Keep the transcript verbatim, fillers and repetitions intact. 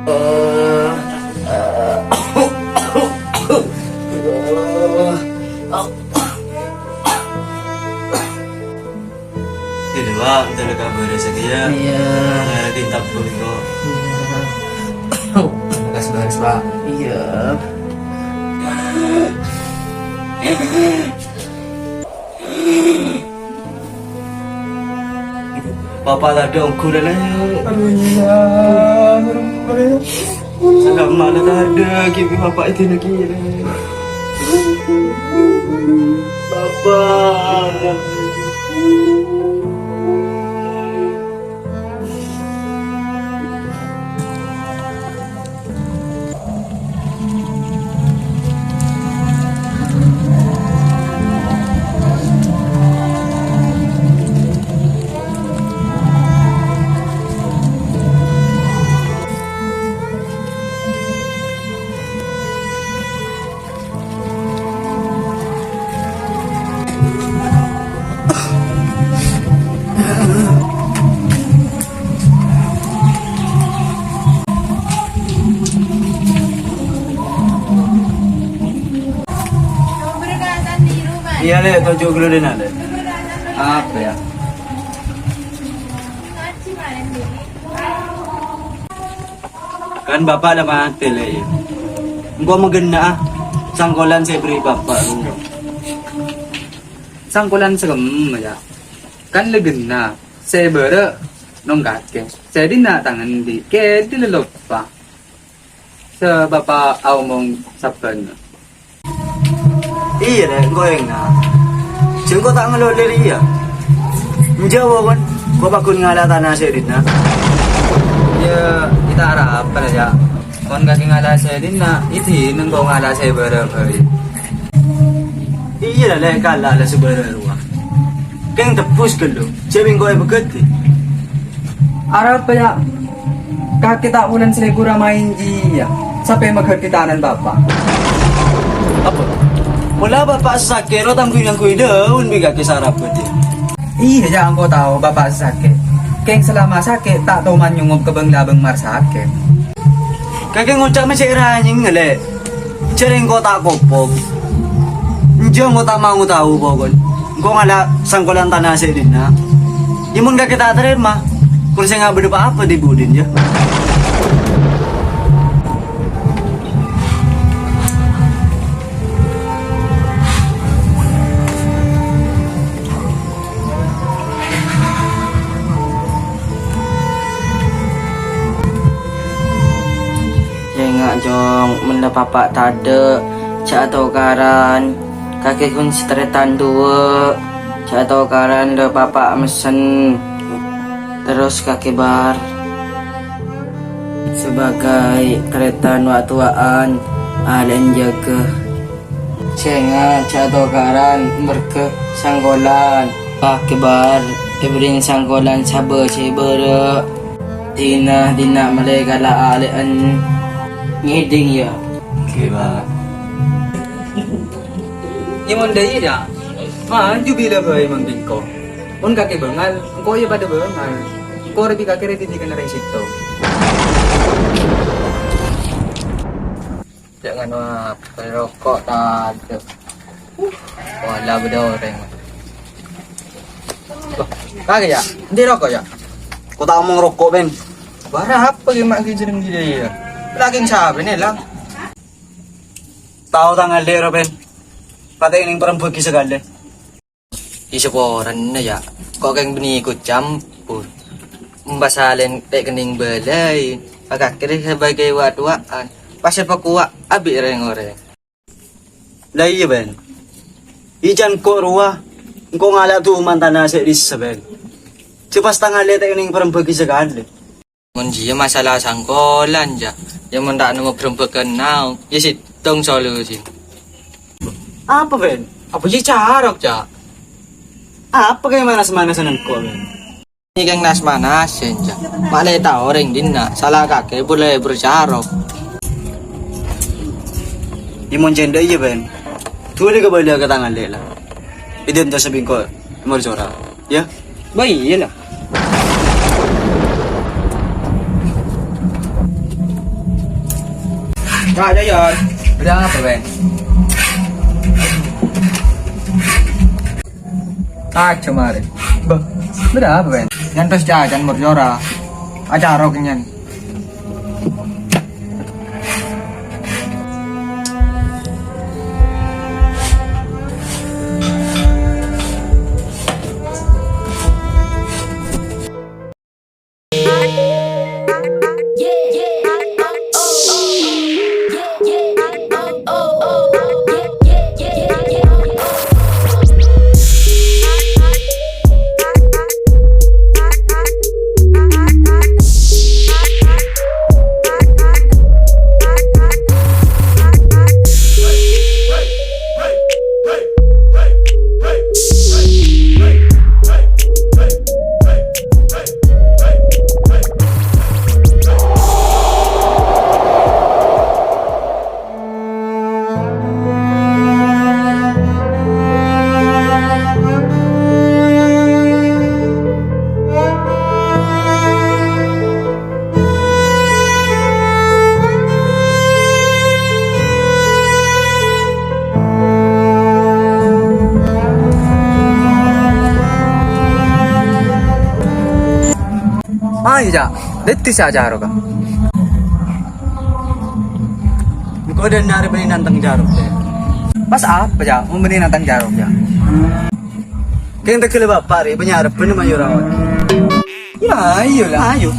Iyâ, Pak, èntar kabhâr sakèya. Iyâ. Eh, tinta pun kok. Iyâ. Makasih, Pak. Iyâ. Bapa' tadâ' ongghu, Lè'. Aduh, iyâ. Sangka' emma' la tadâ', ghi' bapa' èdina ghi', Lè'. Bapa'. Iyâ, Lè', toju' ghâllu dinna', Lè'. Apa, yâ? Kan bapa' la matè, Lè', yâ. Engko' maghenna'a sangkolan sè èberri' bapa', ru. Sangkolan sakemma, yâ. Kan la ghenna', sè bârâ' nongkakè. Sè dinna' tang endi', kèdhi la loppa. Sè bapa' aomong sabbhân. Iyâ, Lè', engko' enga'. Jhâ' engko' ta' ngalolo rèya. Enjâ', Won, engko' paggun ngala' tana sè dinna'. Yâ, ta' arapa, yâ. Mon kakè ngala' sè dinna', èdina engko' ngala' sè bârâ' bhâi. Iyâ, Lè', kala' la sè bârâ' rowa. Kèng tebbus ghâllu, jhâ' bi' engko' èpaghâdhi. Arapa, yâ? Kakè ta' bulân salèghura maèn jiyâ, sapè maghâdhi tanana bapa'. Apa? Pola bapa' sè sakè' ro tanggu-nganggui dâun bi' kakè sè arapa, Dhi? Iyâ, yâ, engko' tao bapa' sè sakè'. Kèng salama sakè' ta' toman nyongngo' ka bâng-labâng marsakè'. Kakè ngoca' ma' cè' ranyèngnga, Lè'. Jhâ' rèng engko' ta' kopong. Enjâ' engko' ta' mau tao pokon. Engko' ngala' sangkolan tana sè dinna'. Yâ mon kakè ta' tarèma, kor sè ngabâdâ pa-apa dhi budin, yâ. Sènga', Jong, mon la bapa' tadâ', jhâ' atokaran. Kakè ghun sè tarètan duwâ', jhâ' atokaran la bapa' messen. Terros kakè bâr. Sabâgâi tarètan wa'-, duwâ'ân, alè'en jâgâ. Sènga' jhâ' atokaran merghâ sangkolan. Kakè bâr èberri'na sangkolan sabâ sè bârâ'. Dina-dina malè kala' alè'en. Ngèdhing, yâ. Oke, Pak. Yâ, mon dâ' iyâ, maju bilâ bhâi mangkèn ko. Mon kakè bângal, engko' yâ padâ bângal. Engko' rè bi' kakè rè dhâddhi kènè rèng sèttong. Jhâ' nganu apa, roko' tadâ'. Wala bâdâ orèng. Loh, kakè, yâ? Endi roko', yâ? Ko' ta' omong roko', Ben. Bara apa ghi' ma' ghi' jeneng ghi' yâ? Lakèng sabâ nè, la? Tao tang alè' ro, Ben. Patè' neng parembâgi sakalè. È saporana, yâ. Ko' kèng bânnè ko' campur. Emba salèn tè' kennèng bâlâi. Akakèrè sabâgâi wa'-duwâ'ân. Pas èpakowa' abi' rèng-orèng. La iyâ, Ben. Ijân ko' rowa. Engko' ngala' duman tana sè dissa, Ben. Jhâ' pas tang alè' tè' kennèng parembâgi sakalè. Mon jiyâ masalah sangkolan, Ca'. Yâ mon ta' nemmo brembegghân naong, yâ sèttong solusina. Apa, Ben? Apa jiyâ carok, Ca'? Apa kèya manas-manasan engko', Ben? Iyâ kèng nas-manasan, Ca'. Ma' lè tao orèng dinna', sala kakè polè bercarok. Yâ mon jhâ' dâ' iyâ, Ben. Dulih kabâlâ ka tang alè' la. Idem ta' sabingko' mor cora, yâ? Bâ iyâ la. Cak, Jayan. Bâḍâ apa, Bân? Aja mari. Bâh, bâḍâ apa, Bân? Nyantos jajan mur jora. Acara kenyan. Ayo, Cak. Dâddhi sè acara, Kak. Engko' dâ' enna' arè bânnè nantang Jarok, yâ. Pas apa, Cak? Mon bânnè nantang Jarok, yâ? Kèng tegghâlla bapa' rè, bânnya' arep bânnè mayu rawat. Yâ, ayo lah. Ayo.